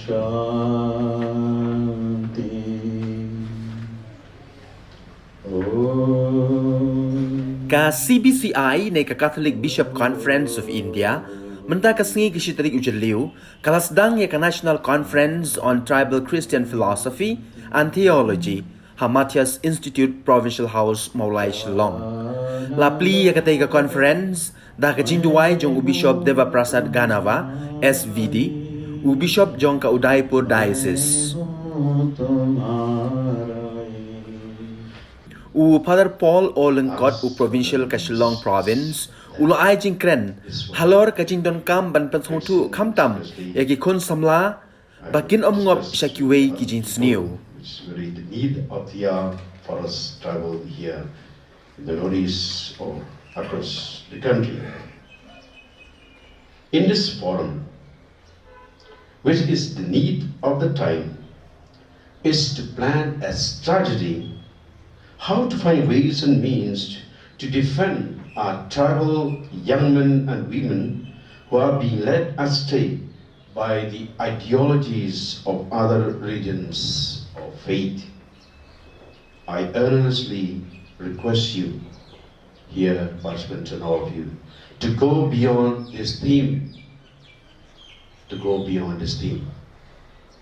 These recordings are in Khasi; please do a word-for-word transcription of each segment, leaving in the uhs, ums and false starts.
Shanti. Ka C B C I ne ka Catholic Bishop Conference of India, mynta ka sngi ka shi tarik u Jylliew, ka la sdang ïa ka National Conference on Tribal Christian Philosophy and Theology ha Matthias Institute, Provincial House, Mawlai, Shillong. La plie ïa katei ka conference da ka jingduwai jong u Bishop Deva Prasad Ganava, S V D, u Bishop jong ka Udaipur Diocese. U Father Paul O Lyngkot, u Provincial ka Shillong Province, u la ai jingkren halor ka jingdonkam ban pynsngewthuh khamtam ïa ki khun samla ba kin ym ngop sha kiwei ki jingsniew. Which is really the need of the hour for us tribal here in the northeast or across the country. In this forum, which is the need of the time, is to plan a strategy how to find ways and means to defend our tribal young men and women who are being led astray by the ideologies of other religions or faith. I earnestly request you here, participants and all of you, to go beyond this theme. To go beyond this theme.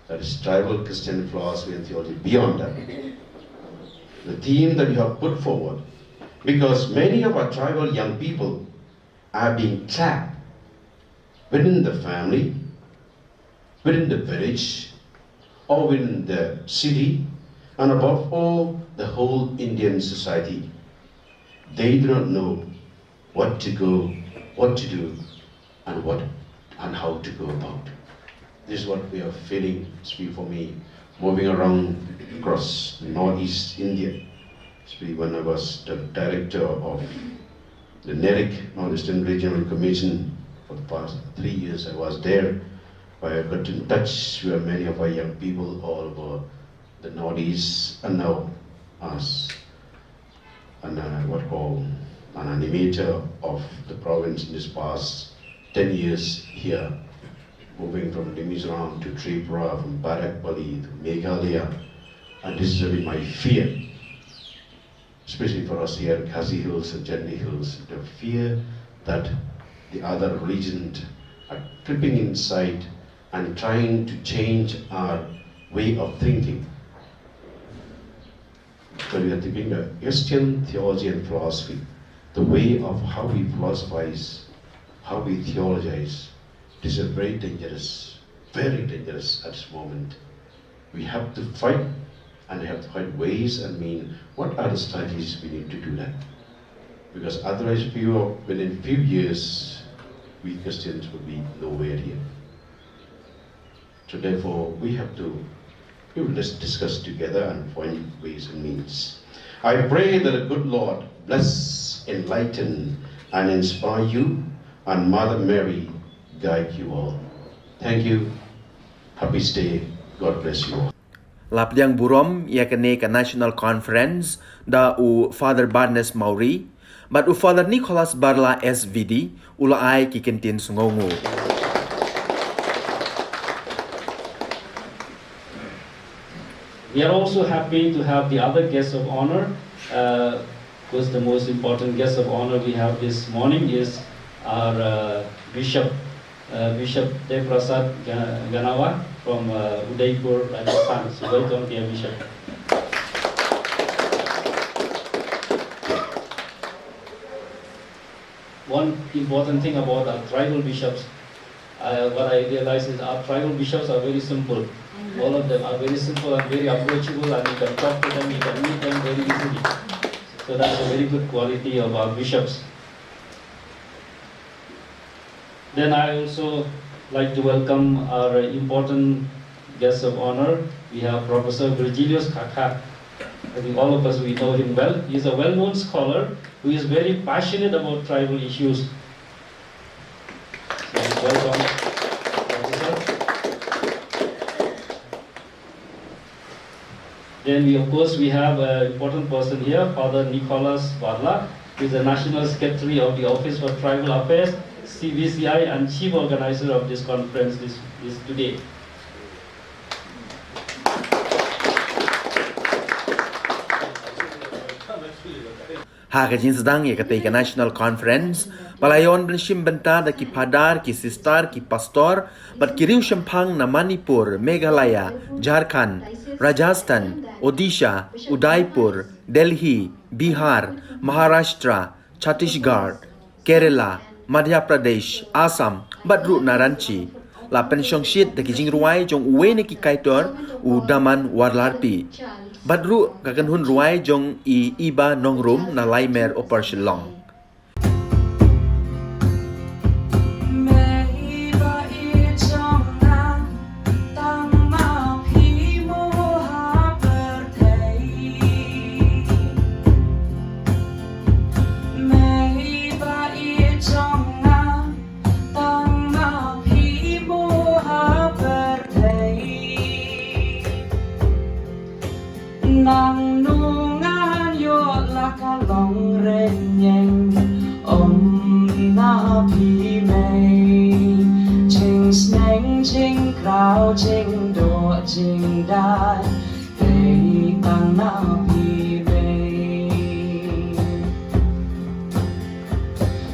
That is tribal Christian philosophy and theology, beyond that. The theme that you have put forward, because many of our tribal young people are being trapped within the family, within the village, or within the city, and above all, the whole Indian society. They do not know what to go, what to do, and what and how to go about. This is what we are feeling, especially for me, moving around across northeast India. Especially when I was the director of the NERIC, Northeastern Regional Commission, for the past three years I was there, where I got in touch with many of our young people all over the northeast and now us and, uh, what call an animator of the province in this past ten years here, moving from Nimisaram to Tripura, from Barak Valley to Meghalaya. And this is really my fear, especially for us here in Khasi Hills and Chandni Hills, the fear that the other religions are creeping inside and trying to change our way of thinking. When we are thinking of Christian theology and philosophy, the way of how we philosophize, how we theologize, it is a very dangerous, very dangerous at this moment. We have to fight and have to find ways and mean what are the strategies we need to do that. Because otherwise, few, within few years, we Christians will be nowhere here. So therefore, we have to, we will just discuss together and find ways and means. I pray that the good Lord bless, enlighten, and inspire you, and Mother Mary guide you all. Thank you. Happy stay. God bless you all. La pdiang burom ïa kane ka National Conference da u Father Barnes Mawrie bad u Father Nicholas Barla, S V D, u la ai ki kyntien sngewnguh. We are also happy to have the other guest of honor. Uh, of course, the most important guest of honor we have this morning is our uh, bishop, uh, Bishop Dev Prasad Ga- Ganava from uh, Udaipur, Rajasthan. So, welcome, dear Bishop. One important thing about our tribal bishops, uh, what I realize is our tribal bishops are very simple. All of them are very simple and very approachable, and you can talk to them, you can meet them very easily. So that's a very good quality of our bishops. Then I also like to welcome our important guest of honor. We have Professor Virgilius Khakha. I think all of us, we know him well. He's a well-known scholar who is very passionate about tribal issues. So, welcome, Professor. Then we, of course, we have an important person here, Father Nicholas Barla, who is the National Secretary of the Office for Tribal Affairs, C V C I and chief organizer of this conference this, this today. Ha ka jingsdang ïa katei ka National Conference, ba la ïoh ban shim bynta da ki phadar, ki sister, ki pastor bad ki riewshemphang na Manipur, Meghalaya, Jharkhand, Rajasthan, Odisha, Udaipur, Delhi, Bihar, Maharashtra, Chhattisgarh, Kerala, Madhya Pradesh, Assam bad ruh na Ranchi. La pynshongshit da ki jingrwai jong uwei na ki kaitor, u Daman Warlarpi. Bad ruh ka kynhun rwai jong i Iba Nongrum na Laimer, Upper Shillong. Nang nungan ïoh la ka long rynïeng, um na phi mei. Jingsneng jingkraw jingdoh jingdai, dei tang na phi mei.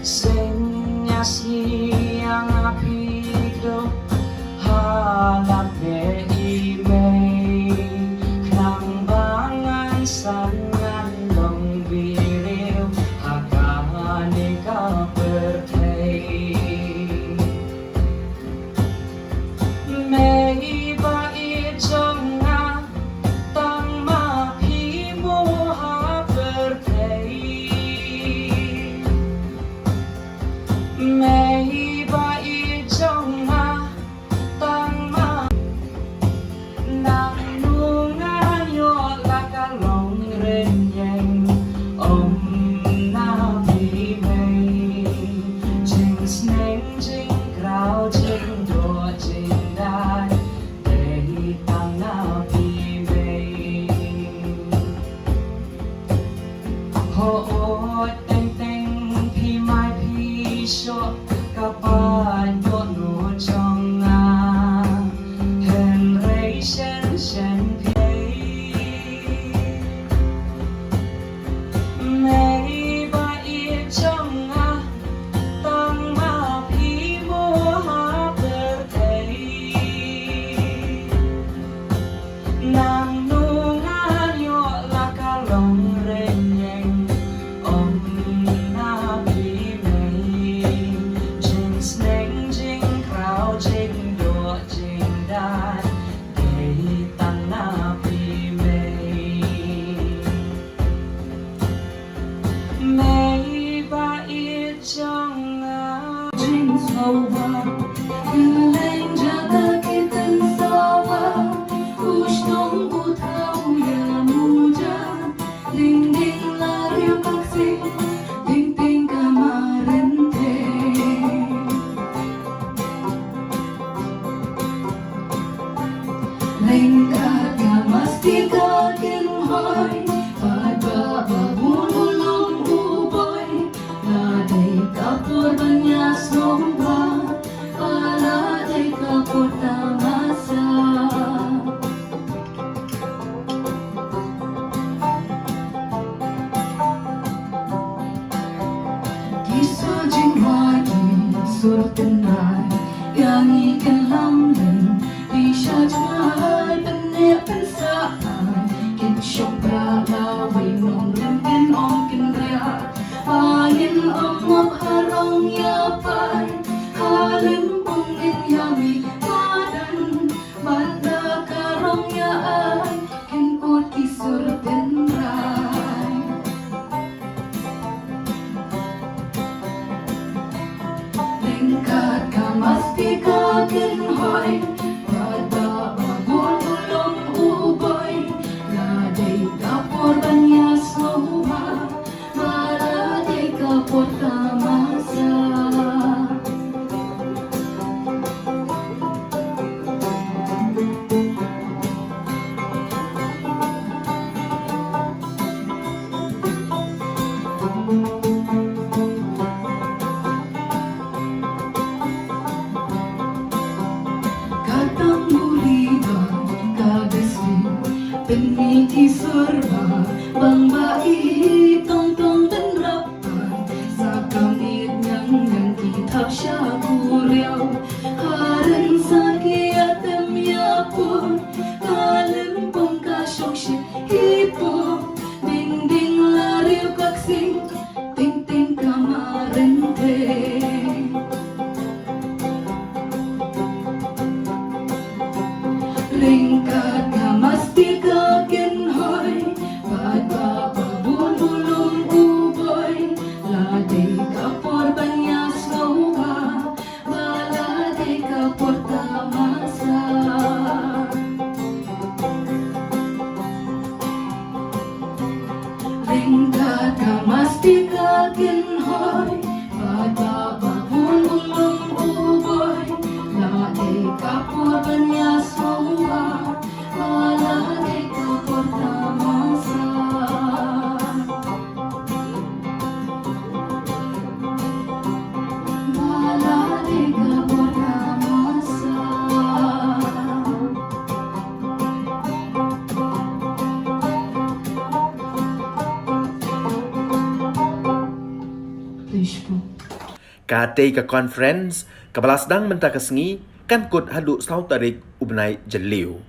Sngewsih ïa nga phi duh ha lade i mei. Khnang ba ngan san ngan long briew ha kane ka pyrthei. Mei ba ïeit jong nga, tang ma phi mo ha pyrthei. Mei ba ïeit jong nga, tang ma nang nungan ïoh la ka long rynïeng, um na phi mei. Jingsneng jingkraw jingdoh jingdai, dei tang na phi mei. Hooid teng teng phi mai phi shoh, ka paidbah jong nga, hynrei shen shen phi. Mei ba ïeit jong nga, tang ma phi mo ha pyrthei. Nang nungan ïoh la ka long rynïeng, um na phi mei. Jingsneng jingkraw jingdoh jingdai, dei tang na phi mei. Mei ba ïeit jong nga. Jingsngewbha, kynleng jaka ki tynsngewbha, u shnong u thaw ïa muja, ding ding la riew ka ksing, ding ding ka marynthei. Ryngkat ka mastika kynhoi, paidbah ba bun u lum u boi. La dei ka por ban ïasngewbha, ba la dei ka por tamasa. Ki sur jingrwai, ki sur tynrai, ïa ngi kin lam lem, phi sha jngai, pynneh pynsah ai, kin shong pra lawei, nongrim kin ong kin riah, ba ngin ym map harong ïa pai, ha lympung ngin ïa mih madan. Bad da ka rong ïa ai, kin ud ki sur tynrai. Ryngkat ka mastika kynhoi, paidbah ba bun u lum u boi. La dei ka por ban ïasngewbha, ba la dei ka por tamasa. Haren sa ki atem ïa pun, ka lem pung ka shong shi ki pun, ding ding la riu ka ksing, ting ting ka marin te. Ryngkat ka masti ka kynhoi, bad ba ba bun u lum u boi, la dei ka por ban ïa sngewbha, ba la dei ka por tamasa. Ryngkat ka masti ka kynhoi, bad ba ba bun u lum u boi, la dei ka por ban ïa sngewbha, ba la dei ka por tamasa. Ba la dei ka por tamasa. Please, Ka tei ka conference, kaba la sdang mynta ka sngi, kan kut haduh saw tarik u bnai Jylliew.